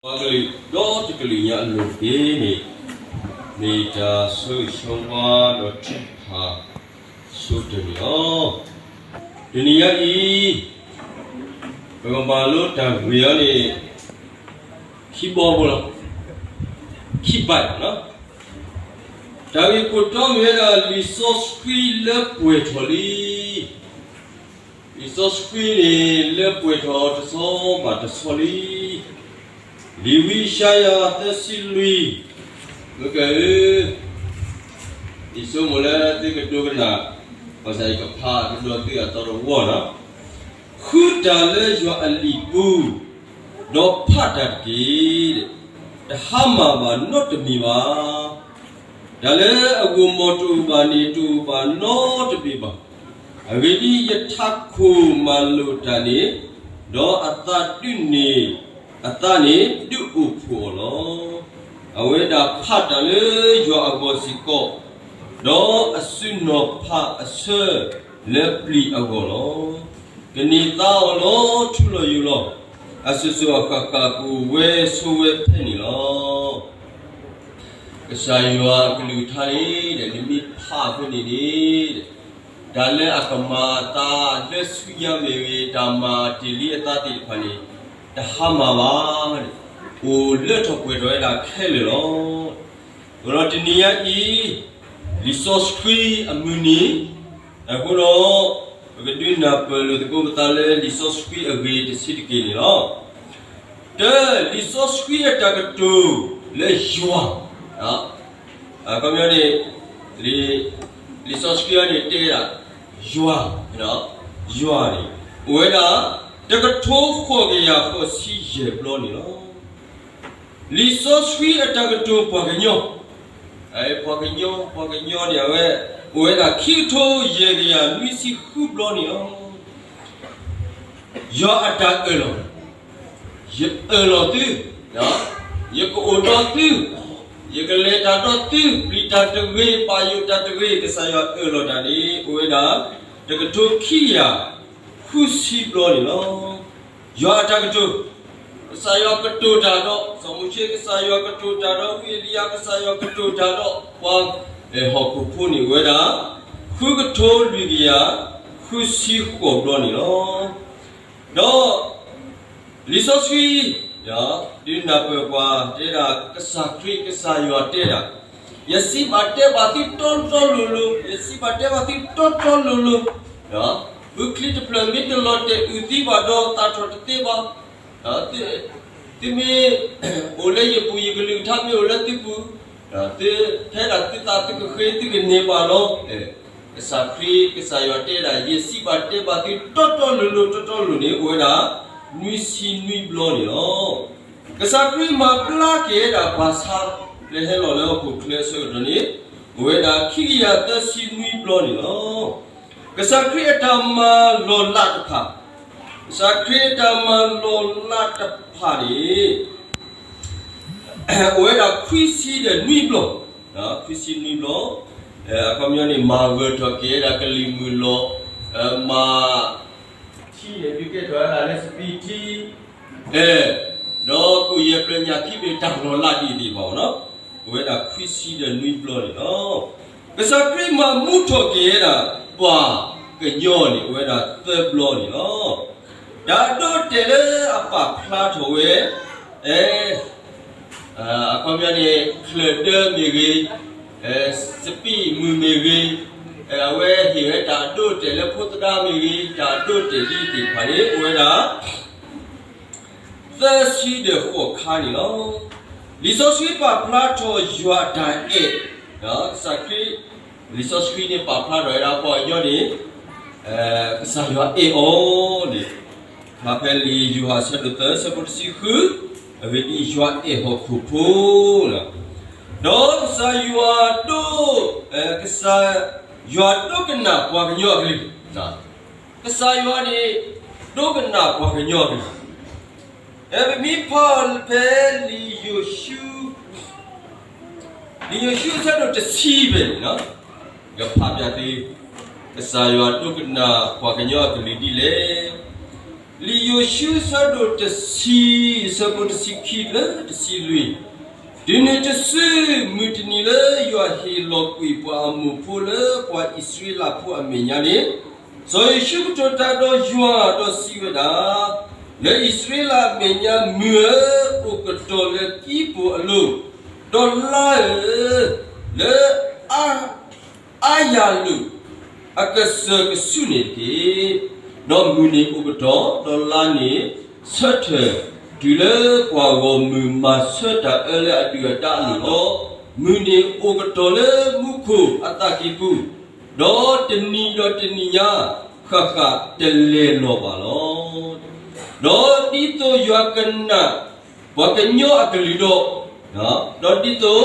ပှၤကလုာ်ဒီတကလုာ်ညါအလိၤတက့ၢ်န့ၣ်, မ့ၢ်တၢ်ဆိၣ်ဂ့ၤဆိၣ်ဝါဒီးထုကဖၣ်ဆိတၢၢ်န့ၣ်လီၤ. တနံၤညါအံၤ ပကမၤလိတၢ်ဂ့ၢ်အံၤန့ၣ် ခံဘီဖိလီၤ, ခံဘီလီၤ. တၢ်ဂ့ၢ်ခိၣ်တီမ့ၢ်ဝဲဒၣ် လံာ်စီဆှံလၢပှဲၤထီၣ်လံ. လံာ်စီဆှံန့ၣ် လၢပှဲၤထီၣ်တဆီဘၣ်တဆီလံ. လံာ်ဝံယၡါယၤသၢဆံလွံၢ်, မ့ၢ်ကဲဧၢ, ယဆိကမိၣ်လၢသုကဒိကနၣ်, ဘၣ်ဆၣ်ယကဖးကဒီးသုအသီတဝီလီၤ. ဃုတၢ်လၢယွၤအလံာ်ပူၤ, ဒီးဖးတၢ်တက့ၢ်. တဟါမၢ်ဘၣ်နီတမံၤဘၣ်. တၢ်လၢအဂီၢ်မီၢ်တအိၣ်ဘၣ်န့ၣ် တအိၣ်ဘၣ်နီတဘ့ၣ်ဘၣ်. အဂ့ၢ်ဒ်အံၤ, ယထးခိၣ်မၤလိာ်တၢ်န့ၣ်, ဒီးအသးဒုးန့ၢ်, အသးန့ၣ်ဒုးအိၣ်ဖှိၣ်အီၤလီၤ. အဝဲဒၣ်ဖးတၢ်လၢယွၤအဂီၢ်စ့ၢ်ကီး, ဒီးအစုနီၢ်ဖးအဆၢလၢပျံၤအဂီၢ်လီၤ. ကန့ၢ်သါအီၤလီၤထူလီၤယိာ်လီၤ. အစိၤစိၤအဃၣ်ဃၣ်ကအိၣ်ဝဲဆိးဝဲဖဲန့ၣ်လီၤ. ကစၢ်ယွၤအကလုၢ်ကထါန့ၣ် နမ့ၢ်ဖးအဃိန့ၣ်န့ၣ်, တၢ်လၢအကမၤအသးလၢဆူညါမ့ၢ်ဂ့ၤ, တၢ်မၤတ့ၢ်လံအသးသ့ၣ်တဖၣ်န့ၣ်, တဟါမၢ်ဘၣ်, အိၣ်လၢထီၣ်ပှဲၤထီၣ်ဝဲဒၣ်ခဲလၢာ်လီၤ. အဃိဒီးတနံၤညါအံၤ, လံာ်စီဆှံအမုၢ်နံၤ, အဃိဒီး ပကဒုးနၢ်ပၢၢ်လိာ်သကိးပသးလၢလံာ်စီဆှံအဂ့ၢ်တဆံတက့ၢ်န့ၣ်လီၤ. တၢ်လံာ်စီဆှံအတၢ်ကတိၤလၢယွၤ, အခီပညီန့ၣ်, လံာ်စီဆှံအံၤန့ၣ်တဲဒၣ်, ယွၤ, ယွၤန့ၣ်, အိၣ်ဝဲဒၣ်, တကထိဃိးကယၤဃိးဆံယဲၢ်ဘျီန့ၣ်လီၤ. လံာ်စီဆှံအတၢ်ကတိၤပှၤကညီ, ပှၤကညီ, ပှၤကညီန့ၣ်အဝဲ, အိၣ်ဝဲဒၣ်ခံကထိယဲၢ်ကယၤနွံဆံဃုဘျီန့ၣ်လီၤ. ယွၤအတၢ်အၢၣ်လီၤ, ယအၢၣ်လီၤသု, ယကအိၣ်ဒီးသု, ယကလဲၤတၢ်ဒီးသု, ပျံၤတၢ်တဂ့ၤ, ပာ်ယိၣ်တၢ်တဂ့ၤ, ကစၢ်ယွၤအၢၣ်လီၤတၢ်န့ၣ် အိၣ်ဝဲဒၣ်, တကထိခံကယၤဃုဆံဘျီန့ၣ်လီၤ. ယွၤအတၢ်ကတိၤ, ကစၢ်ယွၤကတိၤတၢ်ဒီးစီၤမိၤၡ့, ကစၢ်ယွၤကတိၤတၢ်ဒီးဝံအ့လံယၤ, ကစၢ်ယွၤကတိၤတၢ်ဒီးပှၤဟီၣ်ခိၣ်ဖိန့ၣ် အိၣ်ဝဲဒၣ်, ဃုကထိလွံၢ်ကယၤဃုဆံဃိးဘျီန့ၣ်လီၤ. ဒီး လံာ်စီဆှံ, ဒုးနၢ်ပၢၢ်ပှၤတဲဒၣ် ကစၢ်ခရံာ် ကစၢ်ယွၤတဲဒၣ်, ယစံးဘၣ်တဲဘၣ်သုတီတီလိၤလိၤ, ယစံးဘၣ်တဲဘၣ်သုတီတီလိၤလိၤ, ဘုချံတဖျၢၣ်မ့ၢ်တလီၤတဲာ်အုၣ်သံဘၣ်ဒီး သၣ်ထီၣ်တသ့ဘၣ်, သုမ့ၢ်အိၣ်လၢယပူၤ ယကလုၢ်ကထါမ့ၢ်အိၣ်လၢသုပူၤ, ဖဲဒၣ်သုသးသုကဃ့သုကန့ၢ်ဘၣ်လီၤ. ကစၢ်ခရံာ် ကစၢ်ယွၤတဲဒၣ် ယစံးဘၣ်တဲဘၣ်သုတီတီလိၤလိၤ တီတီလိၤန့ၣ် အိၣ်ဝဲဒၣ် နွံဆံနွံဘျီန့ၣ်လီၤ. ကစၢ်ခရံာ်မၤဘျါက့ၤဝဲဒၣ်ပှၤဆါလၢဟဲလီၤလၢဟီၣ်ခိၣ်ချၢအဆၢကတီၢ်န့ၣ် အိၣ်ဝဲဒၣ်ခံကယၤသၢဆံနွံဘျီန့ၣ်လီၤ. ကစၢ်ခရံာ်အတၢ်မၤလီၤလးတဖၣ်, ကစၢ်ခရံာ်အတၢ်မၤလီၤလးတဖၣ်န့ၣ် အိၣ်ဝဲဒၣ်ခွံဆံဒီးနွံဘျီ, ခွံဆံနွံဘျီ, အခီပညီန့ၣ် မၤဂၢၢ်ထီၣ်က့ၤဝဲဒၣ်ကလံၤမုၢ်လီၤ, မၤ ထံန့ၣ် ဒုးကဲထီၣ်ဝဲဒၣ်လၢစပံးထံ, ဒီးကိၣ်ယဲၢ်ဖျၢၣ်ညၣ်ခံဘ့ၣ်တၢ်လီၤလးဒ်အံၤဘၣ်နီၤ, အိၣ်ဝဲဒၣ်ခွံဆံဒီးနွံဘျီန့ၣ်လီၤ. ကစၢ်ခရံာ်မၤမူထီၣ်က့ၤဝဲဒၣ် ပှၤကညီန့ၣ် အိၣ်ဝဲဒၣ်သၢဘျီန့ၣ်လီၤ. တၢ်အဒိအတဲာ်လၢအပာ်ဖျါထီၣ်ဝဲ အခီပညီန့ၣ် ချၢၣ်ဒၢမ့ၢ်ဂ့ၤ, စပံးမုၢ်မ့ၢ်ဂ့ၤ, အဝဲဟ့ၣ်ဝဲတၢ်အဒိအတဲာ်လၢဖိသဒါမ့ၢ်ဂ့ၤ, တၢ်အဒိအတဲာ်ဒ်အံၤသ့ၣ်တဖၣ်န့ၣ် အိၣ်ဝဲဒၣ် သၢဆံဒီးဃိးခါန့ၣ်လီၤ. လံာ်စီဆှံပာ်ဖျါထီၣ်ယွၤအတၢ်အဲၣ်, ကစၢ်ခရံာ်, လံာ်စီဆှံန့ၣ်ပာ်ဖျါထီၣ်ဝဲဒၣ်ပှၤကညီန့ၣ် ကစၢ်ယွၤအဲၣ်အီၤန့ၣ်, ဖဲလံာ်ယိၤဟၣ်အဆၢဒိၣ်သၢ အဆၢဖိတဆံဃု, အဂ့ၢ်ဒ်အံၤ, ယွၤအဲၣ်ဟီၣ်ခိၣ်ဖိလီၤ. ဒီးကစၢ်ယွၤဒိ, ကစၢ်ယွၤဒိကနၣ်ပှၤကညီအကလုၢ်, ကစၢ်ယွၤန့ၣ် ဒိကနၣ်ပှၤကညီအကလုၢ်, ပမ့ၢ်ဖးဖဲလံာ်ယိၤၡူ လံာ်ယိၤၡူအဆၢဒိၣ်တဆံဖဲန့ၣ်, ကဖးပျၢ်သ့, ကစၢ်ယွၤဒိကနၣ်ပှၤကညီအကလုၢ်ဒ်လဲၣ်. လံာ်ယိၤၡူ အဆၢဒိၣ်တဆံ, အဆၢဖိတဆံခံလၢတဆံလွံၢ်, တုၤနုၤတစု, မုၢ်တနံၤလၢယွၤဟ့ၣ်လီၤကွံာ်ပှၤအမိၢ်ဖိလၢပှၤအံၣ်စရ့လးဖိအမဲာ်ညါန့ၣ်, စီၤယိၤၡူကတိၤတၢ်ဒီးယွၤဒီးစံးဝဲဒၣ်, လၢအံၣ်စရ့လးအမဲာ်ညါ, မုၢ်ဧၢ, အိၣ်ကတီၤလၢကံးပိာ်အလိၤ, ဒီးလါဧၢ, လၢ အါယၤလိာ်အကစၢၢ်ကဆူၣ်န့ၣ်တက့ၢ်. ဒီးမုၢ်န့ၣ်အိၣ်ကတီၤ, ဒီးလါန့ၣ်ဆၢထၢၣ်တုၤလၢပှၤဂီၢ်မုၢ်မၤဆၢတၢ်အၢလၢအဒုၣ်အဒါအလိၤလီၤ. မုၢ်န့ၣ်အိၣ်ကတီၤလၢမူခိၣ်အသးကံၢ်ပူၤ, ဒီးတနံၤဒီးတနံၤညါဃၣ်ဃၣ်တလဲၤလီၤဘၣ်လီၤ. ဒီးဒ်သိးယွၤကနၣ်ပှၤကညီအကလုၢ်ဒီး, ဒီးဒ်သိး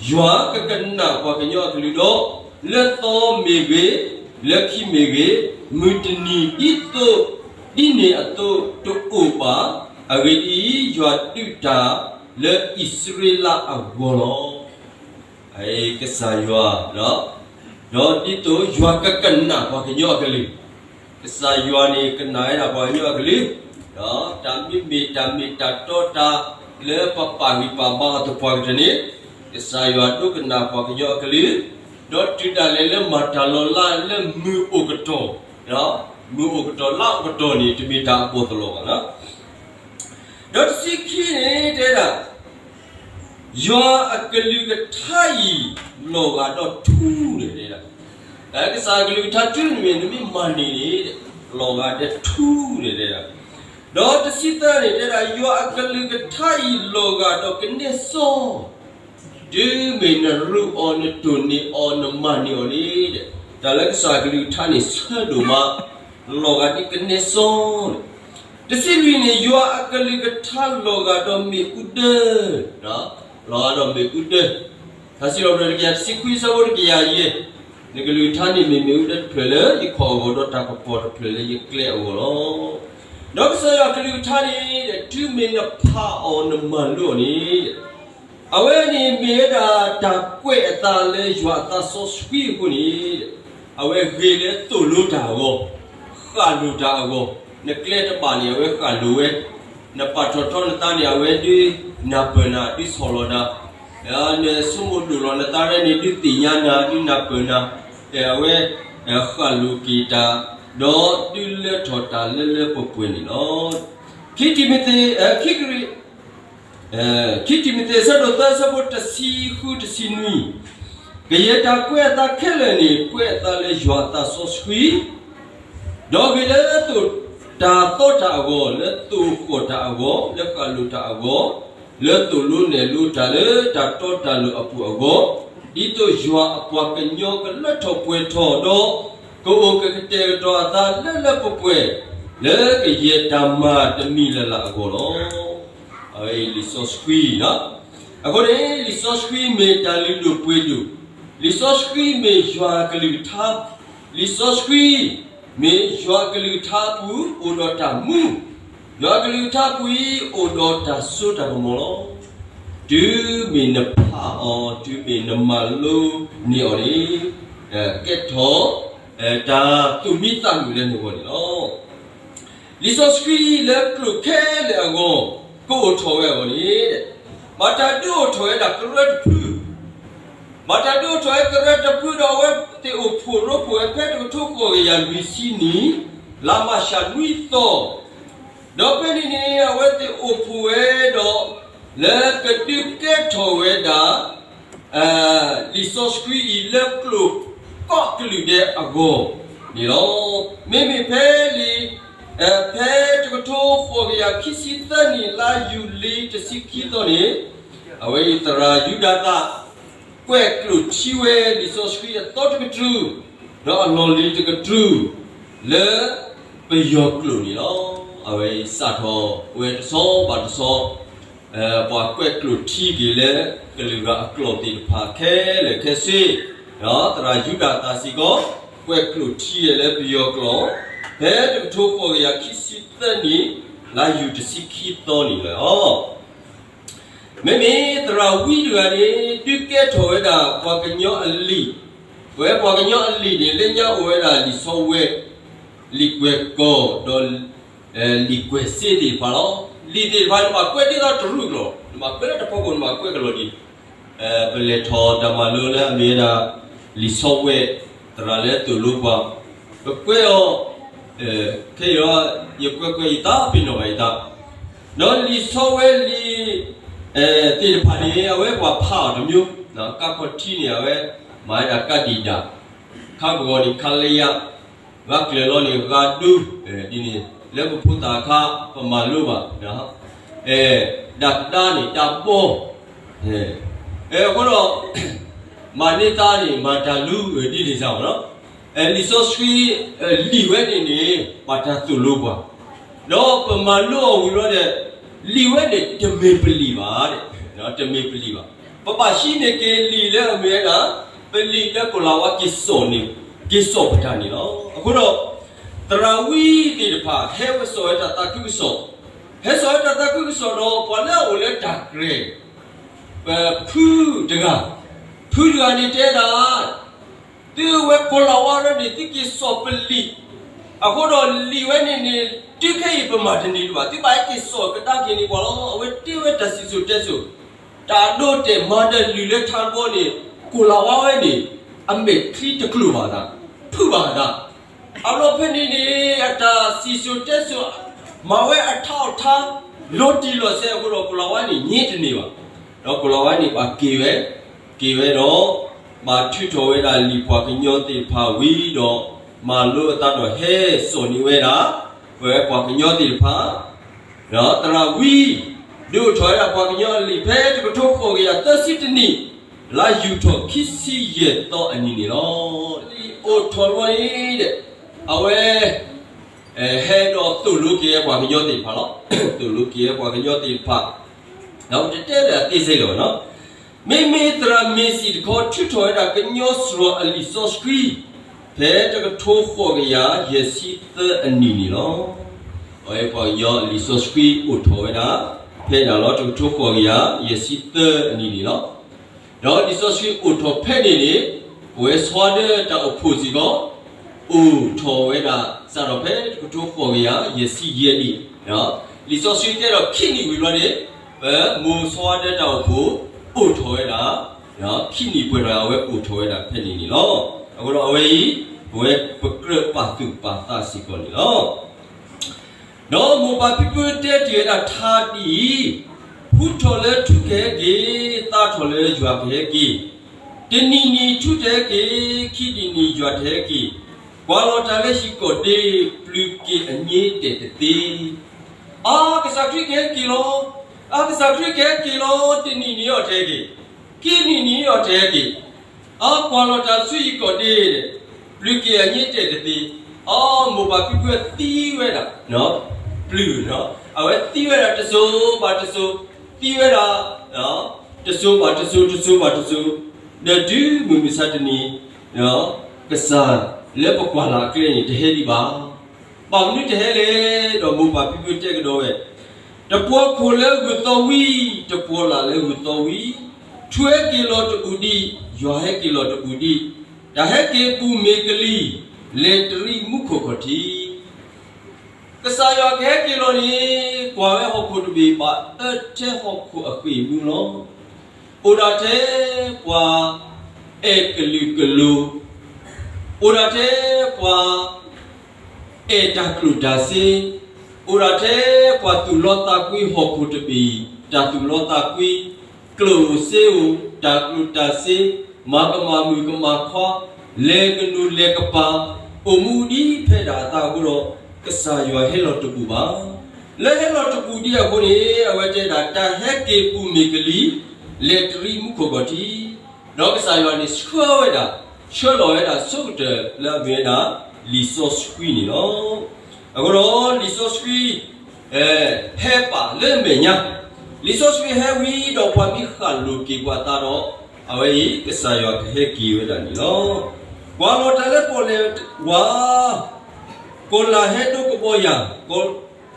ယွၤကကနၣ်ပှၤကညီအကလုၢ်ဒီး, လၢသီမ့ၢ်ဂ့ၤ, လၢခံမ့ၢ်ဂ့ၤ, မုၢ်တနံၤဒ်သိး ဒ်န့ၣ်အသိးတအိၣ်ဘၣ်. အဂ့ၢ်ဒ်အံၤ, ယွၤဒုးတၢ်လၢအံၣ်စရ့လးအဂီၢ်လီၤ. ကစၢ်ယွၤ, ဒီးဒ်သိးယွၤကကနၣ်ပှၤကညီအကလုၢ်, ကစၢ်ယွၤန့ၣ်ကနၣ်ဝဲဒၣ်ပှၤကညီအကလုၢ်, ဒီးတၢ်မ့ၢ်မ့ၢ်တၢ်မ့ၢ်တၢ်တီတၢ်လၢပပာ်ဂံၢ်ပာ်ဘါအီၤသပှၢ်ကတၢၢ်န့ၣ်, ကစၢ်ယွၤဒိကနၣ်ပှၤကညီအကလုၢ်, ဒီးတုၤဒၣ်လဲာ်လၢမၤတၢ်လီၤလးလၢမုၢ်အိၣ်ကတီၤ, မုၢ်အိၣ်ကတီၤလါအိၣ်ကတီၤန့ၣ် တမ့ၢ်တၢ်အဘီၣ်သလီၤဘၣ်လီၤ. ဒီးတဆံခံန့ၣ်တဲဒၣ်, ယွၤအကလုၢ်ကထါအံၤလီၤဂာ်ဒီးထူန့ၣ်, ကစၢ်အကလုၢ်ကထါတုၤနမ့ၢ်မၤန့ၢ်န့ၣ်, လီၤဂာ်ဒီးထူန့ၣ်တဲဒၣ်. ဒီးတဆံသၢန့ၣ်တဲဒၣ်, ယွၤအကလုၢ်ကထါအံၤလီၤဂာ်ဒီးကနဲစီ, တုၤမ့ၢ်နရူးအီၤ, နတိၢ်န့ၢ်အီၤ, နမၤန့ၢ်အီၤန့ၣ်, တၢ်လၢကစၢ်အကလုၢ်ကထါန့ၣ်ဆၢဒိၣ်မး, လီၤဂာ်ဒ်ကနဲစီန့ၣ်. တဆံလွံၢ်န့ၣ်, ယွၤအကလုၢ်ကထါလီၤဂာ်ဒီးမ့ၣ်အူဒၢ, လီၤဂာ်ဒီးမ့ၣ်အူဒၢ, ထါစံးထီၣ်ပတြၢၤတကယၤတဆံခွံ အဆၢဖိတကယၤယဲၢ်, နကလုၢ်ကထါန့ၣ်မ့ၢ်မ့ၣ်အူဒၢတဖျၢၣ်လၢယခီၣ်အဂီၢ်, ဒီးတၢ်ကပီၤတဖျၢၣ်လၢယကျဲအဂီၢ်လီၤ. ဒီးကစၢ်ယွၤအကလုၢ်ကထါန့ၣ်, တုၤမ့ၢ်နဖးအီၤနမၤလိအီၤန့ၣ်, အဝဲန့ၣ်မ့ၢ်ဝဲဒၣ်တၢ်ကွဲးအသးလၢယွၤအသးစီဆှံအဃိန့ၣ်, အဝဲဂ့ၤလၢသိၣ်လိတၢ်အဂီၢ်, ဃၣ်လိာ်တၢ်အဂီၢ်, နကျဲတဘၣ်န့ၣ် အဝဲဃၣ်လိာ်ဝဲ, နပာ်ထီၣ်ထီနသးန့ၣ် အဝဲဒုးနၢ်ပၢၢ်နၤ, ဒုးဆီၣ်လီၤနၤ, နဆိကမိၣ်ဒိၣ်လီၤနသးရဲန့ၣ် ဒုးသ့ၣ်ညါနၤ, ဒုးနၢ်ပၢၢ်နၤ, အဝဲဃၣ်လိာ်က့ၤတၢ်, ဒီးဒုးလၢထီၣ်တၢ်လၢလၢပှဲၤပှဲၤန့ၣ်လီၤ. ခံတံၤမသ့း, ခံကရံၣ် ခံတံၤမသ့း အဆၢဒိၣ်သၢ အဆၢဖိတဆံဃု တဆံနွံ, ကယဲၢ်တၢ်ကွဲးအသးခဲလၢာ်န့ၣ် ကွဲးအသးလၢယွၤအသးစီဆှံ, ဒီးဂ့ၤလၢသိၣ်, တၢ်သီတၢ်အဂီၢ်, လၢသိၣ်ဃီၣ်တၢ်အဂီၢ်, လၢဃၣ်လိာ်တၢ်အဂီၢ်, လၢသိၣ်လိနဲၣ်လိတၢ်လၢတၢ်တီတၢ်လိၤအပူၤအဂီၢ်, ဒ်သိးယွၤအပှၤကညီကလၢထီၣ်ပှဲၤထီၣ်ဒီး ကအိၣ်ကကတဲာ်ကတီၤအသးလၢလၢပှဲၤပှဲၤ လၢကယဲၢ်တၢ်မၤတမံၤလၢ်လၢ်အဂီၢ်လီၤ. အဝဲအံၤလံာ်စီဆှံ, အဃိန့ၣ် လံာ်စီဆှံမ့ၢ်တၢ်လုၢ်ဒိၣ်ပှ့ၤဒိၣ်, လံာ်စီဆှံမ့ၢ်ယွၤအကလုၢ်ကထါ, လံာ်စီဆှံမ့ၢ်ယွၤအကလုၢ်ကထါအပူၤ အိၣ်ဒီးတၢ်မူ, ယွၤအကလုၢ်ကထါအပူၤအံၤ အိၣ်ဒီးတၢ်စိတၢ်ကမီၤလီၤ. တုၤမ့ၢ်နဖးအီၤ, တုၤမ့ၢ်နမၤလိန့ၢ်အီၤန့ၣ်, ကဲထီၣ်တၢ်သူၣ်မံသးမုာ်လၢနဂီၢ်န့ၣ်လီၤ. လံာ်စီဆှံလၢကျိာ်ခဲလၢာ်အဂီၢ် ကအိၣ်ထီၣ်ဝဲအဂီၢ်န့ၣ်, ဘၣ်တၢ်ဒုးအိၣ်ထီၣ်ဝဲဒၣ်ကရၢတဖု, ဘၣ်တၢ်ဒုးအိၣ်ထီၣ်ဝဲကရၢတဖုဒီး အဝဲသ့ၣ်အိၣ်ဖှိၣ်ရိဖှိၣ်ဝဲဖဲတကထိဃိးကယၤလွံၢ်ဆံနံၣ် လါမၢ်ၡးနွံသီ, ဒီးဖဲန့ၣ်န့ၣ် အဝဲသ့ၣ်အိၣ်ဖှိၣ်ဝဲဒီး လၢကဒုးကဲထီၣ်ဝဲဒၣ် လံာ်စီဆှံအံၤလၢကျိာ်ကိးကလုာ်ဒဲးအဂီၢ်န့ၣ်လီၤ. မ့မ့ၢ်ဖဲလံာ်, ဖဲတကထိဃိးကယၤခံဆံသၢနံၣ် လါယူၤလံတဆံခံသီန့ၣ်, အဝဲအံၤသရၣ်ယူဒၤသၣ် ကွဲးကျိာ်ထံဝဲလံာ်စီဆှံအသီတကတြူၢ်, ဒီးအလီၢ်လံၤတကတြူၢ် လၢပယီၤကျိာ်န့ၣ်လီၤ. အဝဲအံၤစးထီၣ်ဝဲတဆီဘၣ်တဆီ ပှၤကွဲးကျိာ်ထံက့ၤလၢကလုာ်ဂၤအကျိာ်သ့ၣ်တဖၣ်ခဲလၢာ်ခဲဆ့, ဒီးသရၣ်ယူဒၤသၣ်စ့ၢ်ကီး ကွဲးကျိာ်ထံလၢပယီၤကျိာ်, ဖဲတကထိဃိးကယၤခံဆံသၢနံၣ် လါယူၤတဆံခံသီန့ၣ်လီၤ. မ့မ့ၢ်သရၣ်ဝံတဂၤန့ၣ် ဒုးကဲထီၣ်ဝဲဒၣ်ပှၤကညီအလံာ်, ပဝဲပှၤကညီအလံာ်န့ၣ် လၢညါအိၣ်ဝဲဒၣ်လံာ်ဆီဝဲ, လံာ်ကွဲးကီၢ်, ဒီး လံာ်ကွဲးစ့သ့ၣ်တဖၣ်လီၤ. လံာ်သ့ၣ်တဖၣ် နဘၣ်ကွဲးဒ်သိးတရူးကလီၤ, နဘၣ်ကွဲးလၢတဖီခိၣ် နဘၣ်ကွဲးကလီၤဒံး. ပလဲၤထီၣ်တၢ်မၤလိလၢအမ့ၢ်ဝဲဒၣ် လံာ်ဆီဝဲ သရၣ်လၢသိၣ်လိပှၤ, ပကွဲးအီၤ ခဲအံၤ ယကွဲးကွဲးယသး ပ့ၤနီၣ်ဘၣ်ယသး, ဒီးလံာ်ဆီဝဲလံာ်သ့ၣ်တဖၣ်န့ၣ် အဝဲပှၤဖးအီၤတမျိုး, ကးခီၣ်ထံးန့ၣ် အဝဲမၤဝဲဒၣ်ကးဒံၣ်ဒၣ်, ခါပဂီၤန့ၣ် ခါလၢယၤ, ဂၤကျၢၤလီၤန့ၣ် ဂၤဒိ, ဒ်န့ၣ် လၢပဖိသၣ်အခါ ပမၤလိဘၣ်, ဒၣ်ဒါန့ၣ် ဒၣ်ဘီ, အဃိဒီး မၤန့ၢ်သးန့ၣ် မၤတၢ်လူ, ဒ်န့ၣ်စ့ၢ်ကီးလီၤ. လံာ်စီဆှံ လံာ်ဝဲန့ၣ်န့ၣ် ဘၣ်တၢ်သိၣ်လိပှၤ, ဒီးပမၤလိအီၤဝံၤလီၤဒီး လံာ်ဝဲန့ၣ် တမ့ၢ်ပလံာ်ဘၣ်, တမ့ၢ်ပလံာ်ဘၣ်. ပဘၣ်ဟံးန့ၢ်က့ၤလံာ်လၢအမ့ၢ်ဝဲဒၣ် ပလံာ်လၢကီၤလၤဝါက့ၤစိာ်န့ၣ်, က့ၤစိာ်ပတၢ်န့ၣ်လီၤ. အဃိဒီး သရၣ်ဝံသ့ၣ်တဖၣ် ဟဲဝဲစိာ်ဝဲတၢ်သးခုကစီၣ်, ဟဲစိာ်ဝဲတၢ်သးခုကစီၣ်ဒီး ပှၤလၢအအိၣ်လၢတၢ်ကြဲၤ ပဖုတဂၤ, ဖုတဂၤန့ၣ်တဲဒၣ် သုဝဲကီၤလၤဝါလၢန့ၣ် သုက့ၤစိာ်ပလံာ်, အဃိဒီးလံာ်ဝဲန့ၣ်န့ၣ် တုၤခဲအံၤပမၤတန့ၢ်ဒံးဘၣ်, သုဘၣ်ဟဲက့ၤစိာ်ကဒါက့ၤန့ၢ်ပှၤလီၤ. အဝဲတဲဝဲတၢ်စံၣ်စိၤတဲစိၤ, တၢ်ဒိတဲာ်မၤတၢ်လုၢ်လၢထါတဘီန့ၣ် ကီၤလၤဝါဝဲန့ၣ် အမဲာ်ချံတကျိၤဘၣ်သး, ဖုးဘၣ်သး အလီၢ်ဖဲန့ၣ်န့ၣ် အတၢ်စံၣ်စိၤတဲစိၤ မၤဝဲအထါအီၣ်ထါ လီၤတံၢ်လီၤဆဲးအဃိဒီး ကီၤလၤဝါန့ၣ် ညဲတန့ၢ်ဘၣ်. ဒီးကီၤလၤဝါန့ၣ် ဘၣ်က့ၤဝဲ, က့ၤဝဲဒီး ဘၣ်ထုးထီၣ်ဝဲဒၣ်လံာ်ပှၤကညီသ့ၣ်တဖၣ်ဝံၤဒီး မၤလိအသးဒီးဟဲစိာ်န့ၢ်ဝဲဒၣ် ပဝဲပှၤကညီသ့ၣ်တဖၣ် ဒီးသရၣ်ဝံ ဒုးအိၣ်ထီၣ်ဝဲဒၣ်ပှၤကညီအလံာ် ဖဲတကထိဃိးကယၤသၢဆံတနံၣ် လါယူၤထီၣ်ခံဆံယဲၢ်သီအနံၤန့ၣ်လီၤ. လံာ်အိၣ်ထီၣ်တဘျီန့ၣ်ဒီး အဝဲ ဟဲဒီးသိၣ်လိက့ၤပှၤကညီသ့ၣ်တဖၣ်လီၤ. သိၣ်လိက့ၤပှၤကညီသ့ၣ်တဖၣ် ဒီးပတတဲလၢအသ့စ့ၢ်ကီးလီၤ. မ့မ့ၢ်သရၣ်မ့ၤစံၣ်တခီ ထုးထီၣ်ဝဲဒၣ်ကညီစှီၤအလံာ်စီဆှံ ဖဲတကထိဃိးကယၤယဲၢ်ဆံသၢအနံၤန့ၣ်လီၤ. အဝဲပှၤကညီအလံာ်စီဆှံအိၣ်ထီၣ်ဝဲဒၣ် ဖဲဒၣ်လီၤ တကထိဃိးကယၤယဲၢ်ဆံသၢအနံၤန့ၣ်လီၤ. ဒီးလံာ်စီဆှံအိၣ်ထီၣ်ဖဲန့ၣ်န့ၣ် ပဝဲဆီဝါဒၢတၢ်အိၣ်ဖှိၣ်စ့ၢ်ကီး အိၣ်ထီၣ်ဝဲဒၣ် စးထီၣ်ဖဲတကထိဃိးကယၤယဲၢ်ဆံယဲၢ်နံၣ်, လံာ်စီဆှံကဲထီၣ်ခံနံၣ်ဝံၤလီၤန့ၣ် ပမိၢ်ဆီဝါဒၢတၢ်အိၣ်ဖှိၣ်အိၣ်ထီၣ်ဝဲဒၣ် ခံနံၣ်ပှဲၤထီၣ် အဝဲအိၣ်ထီၣ်ဝဲဒၣ်ဖဲန့ၣ်န့ၣ်လီၤ. အဃိဒီးအဝဲအံၤ ပဝဲပကြၢးပာ်သူၣ်ပာ်သးစ့ၢ်ကီးန့ၣ်လီၤ. ဒီးမိၢ်ပၢ်ဖံဖုတဲတ့ၢ်ဝဲဒၣ်ထါဒ်အံၤ, ဖှူထီၣ်လၢထူကဟဲက့ၤ, သါထီၣ်လၢယွၤကဟဲက့ၤ, တနံၤနံၤထူတဟဲက့ၤ, ခံနံၤနံၤယွၤတဟဲက့ၤ, ကွၢ်လီၤတၢ်လၢဟံၣ်ကီၢ်ဒ့, ပျုၤက့ၤအညိတအဲၣ်တသ့. အါ ကစၢ်ခရံာ်ကဟဲက့ၤလီၤ, အါ ကစၢ်ခရံာ်ကဟဲက့ၤလီၤ, တနံၤနံၤအီၤတဟဲက့ၤ, ခံနံၤနံၤအီၤတဟဲက့ၤ, အါကွၢ်လီၤတၢ်ဆူဟံၣ်ကီၢ်ဒ့ဒီး ပျုၤက့ၤအညိတအဲၣ်တသ့, အါမိၢ်ပၢ်ဖံဖုသံဝဲဒၣ် ပျုၤ, အဝဲသံဝဲဒၣ်တစိၤဘၣ်တစိၤ, သံဝဲဒၣ် တစိၤဘၣ်တစိၤ တစိၤဘၣ်တစိၤ, ဒီးတုၤမုၢ်မဆါတနံၤ ကစၢ်လၢပကွၢ်လၢ်အကျဲန့ၣ် တဟဲဒံးဘၣ်. ဘၣ်မနုၤတဟဲလဲၣ်, ဒီးမိၢ်ပၢ်ဖံဖုတဲကဒီးဝဲ, တပှီၤခိၣ်လၢဂုၢ်သီဝံၤ, တပှီၤလၢ်လၢဂုၢ်သီဝံၤ, ထူဟဲက့ၤလီၤတဘူးဒံး, ယွၤဟဲက့ၤလီၤတဘူးဒံး, တၢ်ဟဲက့ၤပူၤမ့ၢ်ကလံၤ, လဲၤတရံးမူခိၣ်ခီၣ်ထံး ကစၢ်ယွၤကဟဲက့ၤလီၤန့ၣ်, ကွၢ်ဝဲဟီၣ်ခိၣ်တဘ့ၣ်ဘၣ်အၢထဲဟီၣ်ခိၣ်အဃ့ၢ်မူၤလီၤ. အိၣ်ဒၣ်ထဲပှၤအဲၣ်ကလုာ်ကလိၤ, အိၣ်ဒၣ်ထဲပှၤအဲၣ်တၢ်ကျိၣ်တၢ်စ့, အိၣ်ဒၣ်ထဲပှၤသူၣ်လီသးကွံဟီၣ်ခိၣ်တဘ့ၣ်, တၢ်သူၣ်လီသးကွံ, ကျိၣ်စ့အိၣ်, တၢ်ကျိၣ်တၢ်စ့, မၤကမၣ်မုၣ်ကမၣ်ခွါ, လဲၤကနူၤလဲၤကပၤ, အိၣ်မူဒ်ဖဲဒၣ်အသးအဃိဒီး, ကစၢ်ယွၤဟဲလီၤတဘူးဘၣ်. လၢဟဲလီၤတဘူးဒံးအဃိန့ၣ်, အဝဲတဲဒၣ် တၢ်ဟဲက့ၤပူၤမ့ၢ်ကလံၤ, လဲၤတရံးမူခိၣ်ခီၣ်ထံး, ဒီးကစၢ်ယွၤန့ၣ်ဆှၢဝဲဒၣ်, ဆှၢလီၤဝဲဒၣ်ဆိကတၢၢ်လၢအမ့ၢ်ဝဲဒၣ် လံာ်စီဆှံန့ၣ်လီၤ. အဃိဒီးလံာ်စီဆှံ ဟဲပာ်လၢမဲာ်ညါ, လံာ်စီဆှံဟဲဝံၤဒီးပှၤမ့ၢ်ဃၣ်လိာ်က့ၤပှၤသးဒီး, အဝဲအံၤကစၢ်ယွၤကဟဲက့ၤဝဲဒၣ်န့ၣ်လီၤ. ကွၢ်လီၤတၢ်လၢပီၣ်လဲၣ်ဝါ, ကီၤလၤဟဲဒိကဘီယၤ,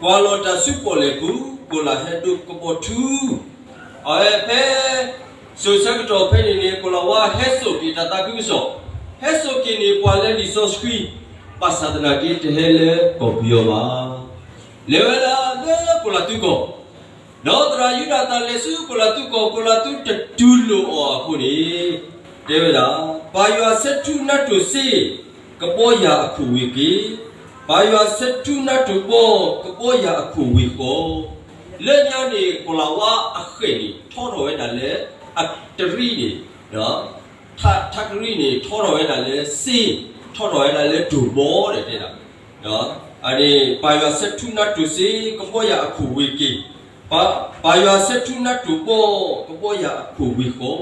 ကွၢ်လီၤတၢ်ဆူပီၣ်လဲၣ်ပူၤ, ကီၤလၤဟဲဒိကဘီထူ, အဝဲဖဲ စိၤဆၢကတီၢ်ဖဲန့ၣ်န့ၣ် ကီၤလၤဝါဟဲစိာ်က့ၤတၢ်သးခုကစီၣ်, ဟဲစိာ်က့ၤန့ၢ်ပှၤလၢလံာ်စီဆှံ, ဘၣ်ဆၣ်သနာ်က့တဟဲလၢကီၢ်ပယီၤဘၣ်. လဲၤဝဲဒၣ်လၢကိလၤသူကီၢ်, ဒီးသရၣ်ယူဒၤသၣ်လဲၤဆူကိလၤသူကီၢ်, ကိလၤသူတတူၢ်လိာ်အီၤအဃိန့ၣ်, တဲဝဲဒၣ်, ပၢ်ယွၤဆဲးထူနးတိၢ်စ့, ကဘီယၤအခိၣ်ဝ့ၤက့ၤ, ပၢ်ယွၤဆဲးထူနးတိၢ်ဘီ, ကဘီယၤအခိၣ်ဝ့ၤဃီ, လၢညါန့ၣ် ကိလၤဝါအဃဲၣ်န့ၣ် ထီထီၣ်ဝဲဒၣ်လၢ အတရံန့ၣ်, ထးကရံန့ၣ် ထီထီၣ်ဝဲဒၣ်လၢစ့, ထီထီၣ်ဝဲဒၣ်လၢတိၢ်ဘီဒီးတဲဒၣ်, အန့ၣ် ပၢ်ယွၤဆဲးထူနးတိၢ်စ့, ကဘီယၤအခိၣ်ဝ့ၤက့ၤ, ပၢ်ယွၤဆဲးထူနးတိၢ်ဘီ, ကဘီယၤအခိၣ်ဝ့ၤဃီ,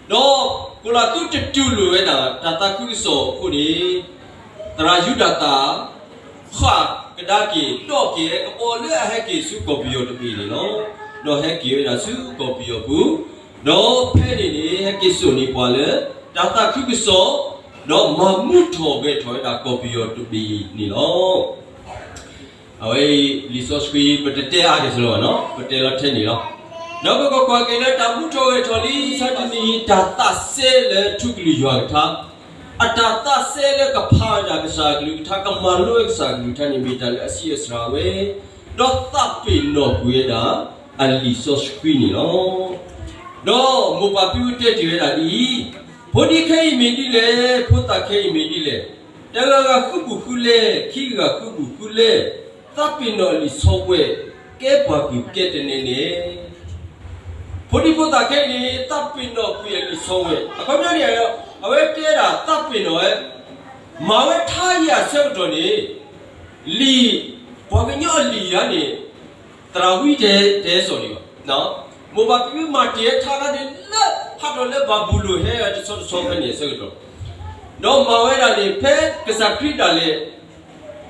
ဒီးကိလၤသူတတူၢ်လိာ်ဝဲဒၣ် တၢ်သးခုကစီၣ်အဃိန့ၣ်, သရၣ်ယူဒၤသၣ် ဃၣ်ကဒါက့ၤ ဒီးက့ၤကဘီလၢအဟဲက့ၤဆူကီၢ်ပယီၤတဘ့ၣ်န့ၣ်လီၤ. ဒီးဟဲက့ၤဝဲဒၣ်ဆူကီၢ်ပယီၤပူၤ, ဒီးဖဲန့ၣ်န့ၣ် ဟဲက့ၤစိာ်န့ၢ်ပှၤလၢ တၢ်သးခုကစီၣ်, ဒီးမၤမူထီၣ်ဂဲၤထီၣ်ဝဲဒၣ်ကီၢ်ပယီၤတဘ့ၣ်န့ၣ်လီၤ. အဝဲအံၤ လံာ်စီဆှံ ပတတဲအါက့ၤစ့ၢ်လီၤဘၣ်နီၤ, ပတဲလီၤထဲန့ၣ်လီၤ. ဒီးပကကွၢ်က့ၤလၢတၢ်မူထီၣ်ဂဲၤထီၣ်လံ ဆၢတနံၤအံၤ တၢ်သးစဲလၢထူကလုၢ်ယွၤကထါ, အတၢ်သးစဲလၢကဖးဝဲဒၣ်ကစၢ်အကလုၢ်ကထါ, ကမၤလိဝဲကစၢ်အကလုၢ်ကထါန့ၣ် မ့ၢ်တၢ်လၢအဆံးအစှၤဝဲ, ဒီးသးပ့ၤနီၣ်ကွံာ်ဝဲဒၣ် အလံာ်စီဆှံန့ၣ်လီၤ. ဒီးမိၢ်ပၢ်ဖံဖုတဲတ့ၢ်ဝဲဒၣ်ဒ်အံၤ, ဖိဒံခဲအံၤမ့ၢ်ဒ်လဲၣ်, ဖိသၣ်ခဲအံၤမ့ၢ်ဒ်လဲၣ်, တဂၤဂၤဃုဘူးဃုလဲၢ်, ခံဂၤဃုဘူးဃုလဲၢ်, သးပ့ၤနီၣ်အလံာ်ဆီဝဲ, ကဲပှၤကုၢ်ကဲတနဲန့ၣ် ဖိဒံဖိသၣ်ခဲအံၤန့ၣ် သးပ့ၤနီၣ်ကွံာ်အလံာ်ဆီဝဲ, အခီပညီန့ၣ် အဝဲတဲဒၣ်သးပ့ၤနီၣ်ဝဲ, မၤဝဲထါယၤဆၢကတီၢ်န့ၣ်, လံာ်, ပှၤကညီအလံာ်ယၤန့ၣ်, သရၣ်ဝံတဲတဟဲစိာ်ဒံးဘၣ်, မိၢ်ပၢ်ဖံဖုမၤတ့ၢ်ဝဲထါခါန့ၣ် လၢဟးထီၣ်လၢဘၤဘူလိၣ်ဟဲတဆီတဆီဖဲန့ၣ်အဆၢကတီၢ်, ဒီးမၤဝဲဒၣ်န့ၣ် ဖဲကစၢ်ခရံာ်ဒၣ်လဲာ်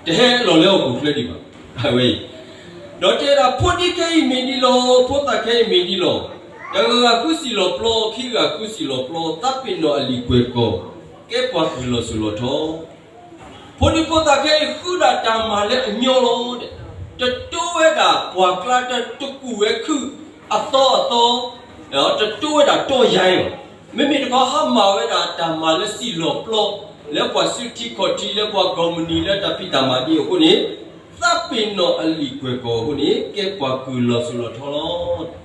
တဟဲလီၤလၢဟီၣ်ခိၣ်ချၢဒံးဘၣ်, အဝဲအံၤ, ဒီးတဲဒၣ် ဖိဒံခဲအံၤမ့ၢ်ဒ်လီၤ, ဖိသၣ်ခဲအံၤမ့ၢ်ဒ်လီၤ, တဂၤဂၤဃုစံၣ်လီၤပျီ, ခံဂၤဃုစံၣ်လီၤပျီ, သးပ့ၤနီၣ်အလံာ်ကွဲၢ်ကီၢ်, ကဲပှၤကုၢ်လီၤစိၤလီၤထီ, ဖိဒံဖိသၣ်ခဲအံၤဃုဒၣ်တၢ်မၤလၢအညီလီၤ, တတိဝဲဒၣ်ပှၢ်ကျါ, တတကူၣ်ဝဲခုၣ်အသီအသီ, တတိဝဲဒၣ်တီယါလီၤ, မ့မ့ၢ်တခီဟးမၤဝဲဒၣ်တၢ်မၤလၢစံၣ်လီၤပျီ, လၢပှၤစုထံခီၣ်ထံ လၢပှၤကီၢ်မုၢ်နံၤ လၢတၢ်ဖံးတၢ်မၤဒ်အဃိန့ၣ်, သးပ့ၤနီၣ်အလံာ်ကွဲၢ်ကီၢ်အဃိန့ၣ် ကဲပှၤကုၢ်လီၤစိၤလီၤထီလီၤ.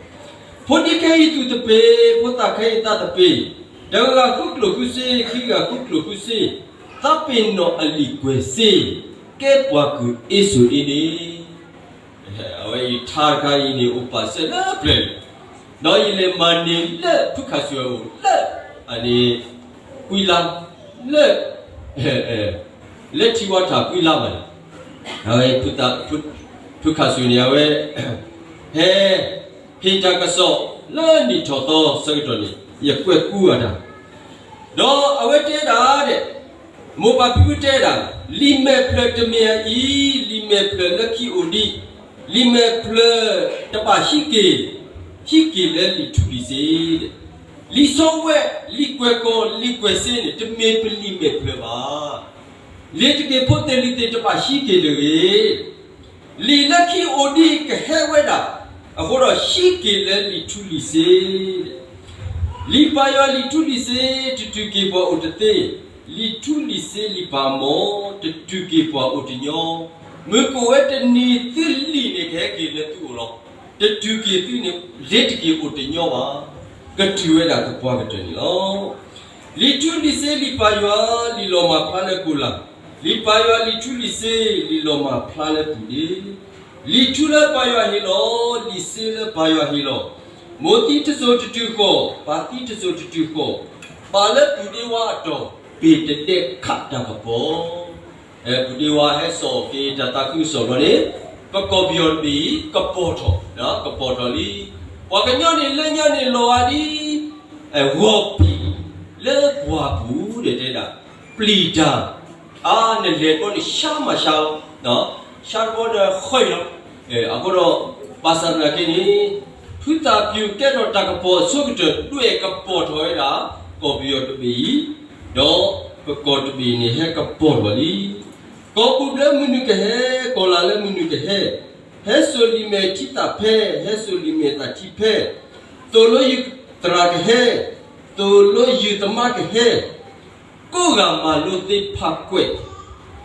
ဖိဒံခဲအံၤသူၣ်သပ့ၤ, ဖိသၣ်ခဲအံၤသးသပ့ၤ, တဂၤဂၤဃုကျိၣ်ဃုစ့, ခံဂၤဃုကျိၣ်ဃုစ့, သးပ့ၤနီၣ်အလံာ်ကွဲၢ်စ့, ကဲပှၤကုၢ်အ့စိာ်အ့န့ၣ်, အဝဲအံၤထါတခါအံၤန့ၣ် အိၣ်ပာ်စၢၤလၢပျၢၤလံ, ဒီးယလဲၤမၤန့ၢ်လၢဖုခၣ်စူၣ်အအိၣ်လၢ အန့ၣ် ကွံလါ, လၢ လၢထံဝါထၣ်ကွံလါဘၣ်န့ၣ်, အဝဲ ဖုခၣ်စူၣ်န့ၣ် အဝဲ ဟဲ ဟ့ၣ်တၢ်ကစီၣ်လၢနံၣ်ထီၣ်သီဆၢကတီၢ်န့ၣ် ယကွဲးကူအတၢ်, ဒီးအဝဲတဲဒၣ်ဒဲး, မိၢ်ပၢ်ဖံဖုတဲဒၣ်, လံာ်မဲာ်ဖျၢၣ်တမ့ၢ်အအံၤ, လံာ်မဲာ်ဖျၢၣ်လၢခံအိၣ်ဒံး, လံာ်မဲာ်ဖျၢၣ်တဘၣ်ဟံးက့ၤ, ဟံးက့ၤလၢလံာ်ထူလံာ်စ့, လံာ်ဆီဝဲ, လံာ်ကွဲးကီၢ်, လံာ်ကွဲးစ့န့ၣ် တမ့ၢ်ပလံာ်မဲာ်ဖျၢၣ်ဘၣ်. လ့ၤတက့ၤဖိသ့ၣ်လံၤသ့ၣ်တဘၣ်ဟံးက့ၤတဂ့ၤ. လံာ်လၢခံအိၣ်ဒံးကဟဲဝဲဒၣ်, အဃိဒီးဟံးက့ၤလၢလံာ်ထူလံာ်စ့, လံာ်ပၢ်ယွၤလံာ်ထူလံာ်စ့, တတုၤက့ၤပှၤအိၣ်တသ့, လံာ်ထူလံာ်စ့လံာ်ပၢ်အမီၤ, တတုၤက့ၤပှၤအိၣ်တညီ, မုၢ်ကအိၣ်ဝဲတနံၤသုလံာ်န့ၣ်ကဟဲက့ၤလၢသုအိၣ်လီၤ. တတုၤက့ၤသုန့ၣ် လ့ၤတက့ၤအိၣ်တညီဘၣ်. ကတုၤဝဲဒၣ်ကပှၤကတၢၢ်န့ၣ်လီၤ. လံာ်ထူလံာ်စ့လံာ်ပၢ်ယွၤ, လံာ်လီၤမၢ်ဖျါလၢကိလၤ, လံာ်ပၢ်ယွၤလံာ်ထူလံာ်စ့, လံာ်လီၤမၢ်ဖျါလၢပူၤဒ့, လံာ်ထူလၢပၢ်ယွၤဟ့ၣ်လီၤ, လံာ်စ့လၢပၢ်ယွၤဟ့ၣ်လီၤ, မိၢ်သံတစိၤတတုၤဃီၣ်, ပၢ်သံတစိၤတတုၤဃီၣ်, ပာ်လၢပူၤဒ့ဝါအတီၢ်, ပ့ၤတဒဲးခးတၢ်ကပီၤ ပူၤဒ့ဝါဟဲစိာ်က့ၤတၢ်သးခုကစီၣ်ဘျီန့ၣ်, ပကီၢ်ပယီၤတဘ့ၣ်အံၤ ကပီၤထီၣ်, ကပီၤထီၣ်လံ. ပှၤကညီန့ၣ်လၢညါန့ၣ်လီၤဂာ်ဒ် ဂီၤပံာ်လၢပှၢ်ပူၤဒီးတဲဒၣ်, ပျံၤတၢ်, အါနလဲၤတဘျီန့ၣ် ဆါမးဆါလီၤ, ဆါတဘျီဒီးဃဲၤလီၤ. အဃိဒီး ဘၣ်ဆၣ်သနာ်က့န့ၣ်, ဖုသၣ်ပျုၢ်ကဲထီၣ်တၢ်ကပီၤအဆိကတၢၢ် ဒွဲၣ်ကပီၤထီၣ်ဝဲဒၣ် ကီၢ်ပယီၤတဘ့ၣ်အံၤ, ဒီးပကီၢ်တဘ့ၣ်န့ၣ် ဟဲကပီၤထီၣ်လံ. ကီၢ်ပူၤလၢမနုၤကဟဲ, ကီၢ်လၤလၢမနုၤကဟဲ, ဟဲစိာ်လံာ်မဲာ်ထံသၣ်ဖဲ, ဟဲစိာ်လံာ်မဲာ်သၣ်ထံဖဲ, သိၣ်လိယုၢ်သရၣ်ကဟဲ, သိၣ်လိယုၢ်သမါကဟဲ, ကိးဂၤမၤလိသ့ဖးကွဲး,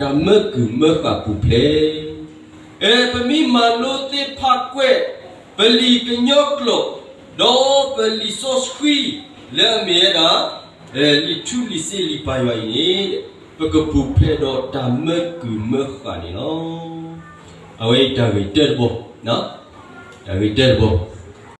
တၢ်မၢကုၢ်မၢဃာ်ပူၤဖျဲး ပမ့ၢ်မၤလိသ့ၣ်ဖးကွဲး ပလံာ်ကညီကျိာ် ဒီးပလံာ်စီဆှံ လၢအမ့ၢ်ဝဲဒၣ် လံာ်ထူလံာ်စ့လံာ်ပၢ်ယွၤအံၤန့ၣ် ပကပူၤဖျဲးဒီးတၢ်မၢကုၢ်မၢဃာ်န့ၣ်လီၤ. အဝဲအံၤတၢ်ဂ့ၢ်တၢတဘီ, တၢ်ဂ့ၢ်တၢတဘီ